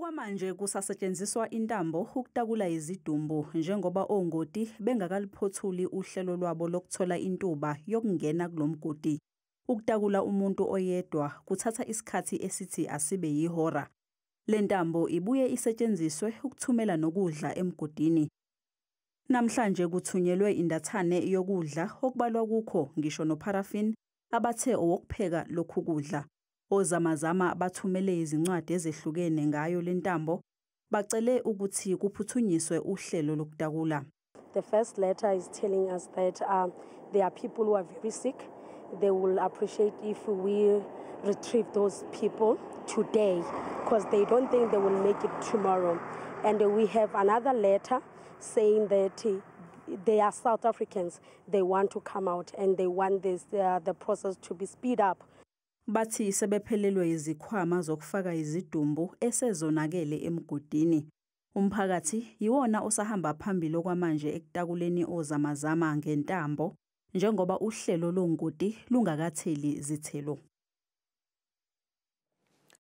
Okwamanje kusasetshenziswa intambo ukutakula izidumbu njengoba ongoti bengakaluphothuli uhlelo lwabo lokuthola intuba yokungena kulo mgodi. Ukutakula umuntu oyedwa kuthatha isikhathi esithi asibe yihora. Le ntambo ibuye isetshenziswe ukuthumela nokudla emgodini. Namhlanje kuthunyelwe indathane yokudla okubalwa kukho ngisho nopharafini abathe owokupheka lokhu kudla. Ozamazama bathumele izincwadi ezehlukene ngayo le ntambo, bacele ukuthi kuphuthunyiswe uhlelo lokutakula. The first letter is telling us that there are people who are very sick. They will appreciate if we retrieve those people today because they don't think they will make it tomorrow. And we have another letter saying that they are South Africans. They want to come out and they want the process to be speed up. Bathi sebephelelwe izikhwama zokufaka izidumbu esezonakele emgodini. Umphakathi yiwona osahamba phambili okwamanje ekutakuleni ozamazama ngentambo njengoba uhlelo longoti lungakatheli zithelo.